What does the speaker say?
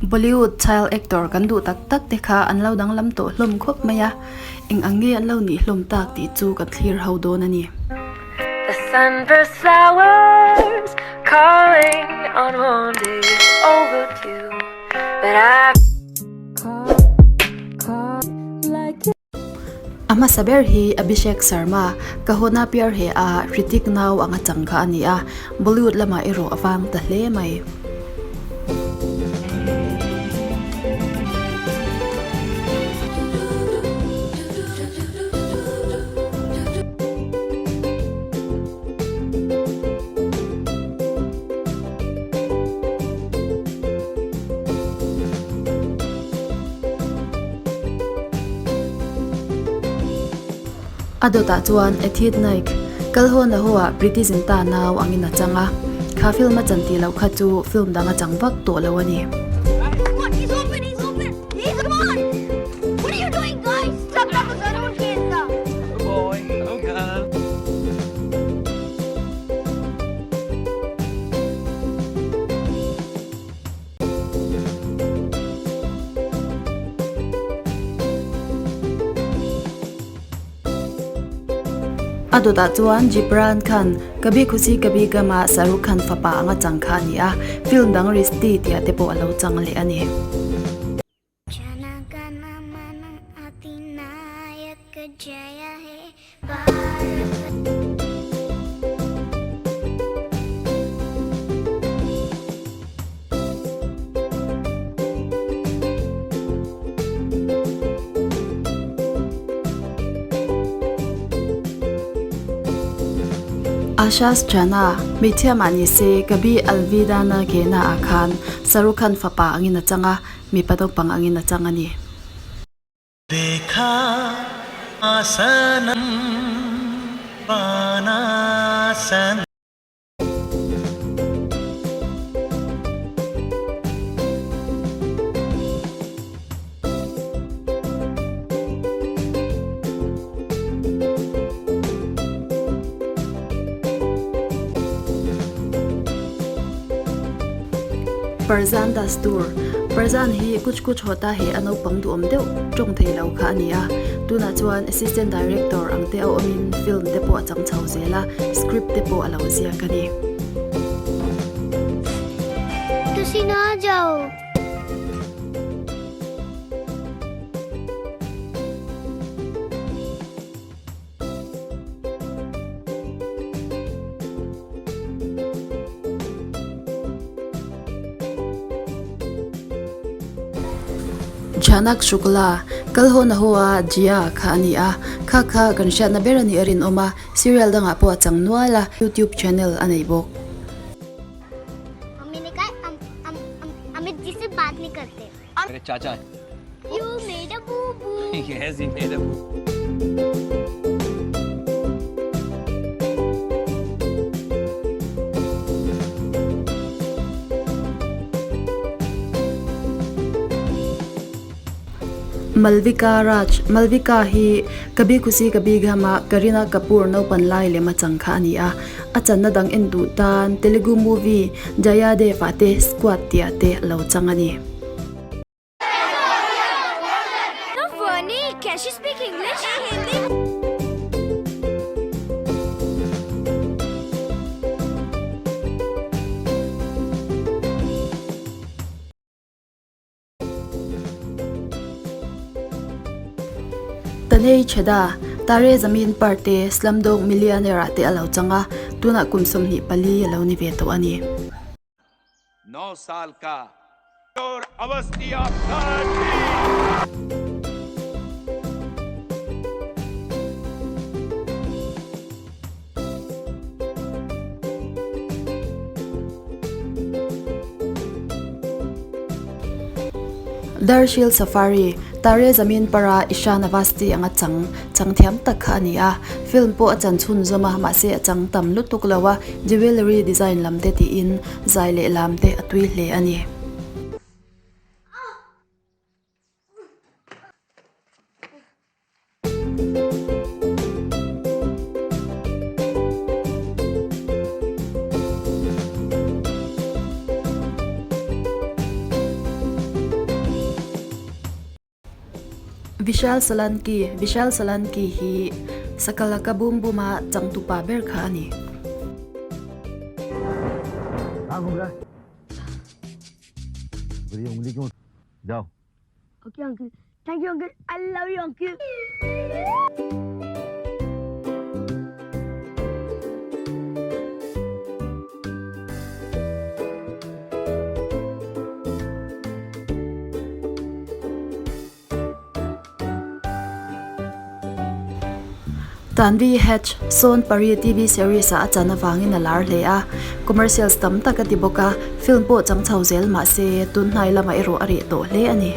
Bollywood child actor kan duh tak tak te kha an lo danglam tawh hlawm khawp mai a, eng ang nge an lo nih hlawm tak tih chu kan thlir ho dawn a ni. The sunburst flowers calling on one day overdue but I A hmasa ber hi Abhishek Sharma, Ka Hona Pyar Hai a Hrithik nau anga chang kha a ni a, Bollywood lamah erawh a vang ta hle mai. A dawtah chuan Ethit Naik, Kal Ho Na Ho ah Preity Zinta nau angin a chang a, kha film a chan tih loh kha chu film dang a chang vak tawh lo a ni. A dawtah chuan Jibran Khan, Kabhi Khushi Kabhi Gham ah Shahrukh Khan fapa anga chang kha a ni a, film dang Rishti tih ah te pawh a lo chang leh a ni. Ashash Jana, Hmeichhia mah ni se, Kabhi Alvida Na Kehna ah khan Shahrukh Khan fapa angin a chang a, mipa naupang angin a chang a ni. Parzan Dastur, Parzan hi Kuch Kuch Hota Hai a naupang duhawm deuh tawng thei lo kha a ni a, tunah chuan Assistant Director ang te a awmin film te pawh a chang chho zel a, script te pawh a lo ziak a ni. Jhanak Shukla, Kal Ho Na Ho a Jia kha a ni a, kha kha kan hriatna ber a nih a rinawm a, serial dangah pawh a chang nual a, YouTube channel a nei bawk. Malvika Raj, Malvika hi Kabhi Khushi Kabhi Gham ah Kareena Kapoor naupan lai lem a chang kha a ni a, a channa dang en duh tan Telugu movie Jaya Dev ah te Squad tih ah te a lo chang a ni. Tanei Chheda, Tare Zameen Par te Slumdog Millionaire ah te a lo chang a, tunah kum 24 a lo ni ve tawh a ni. Darsheel Safary, Tare Zameen Par-a Ishaan Avasthi anga chang chang thiam tak kha a ni a. Film pawh a chan chhunzawm a, mahse a chang tam lutuk lo a, jewellery design lam te tiin zai leh lam te a tui hle a ni. Vishal Solanki, Vishal Solanki hi Sakalaka Boom Boom a changtupa ber kha a ni. Okay uncle thank you uncle I love you uncle. Tanvi Hatch, Son Pari TV series ah a chan avangin a lar hle a, commercials tam tak a ti bawk a, film pawh chang chho zel mahse tunhnai lamah erawh a reh tawh hle a ni.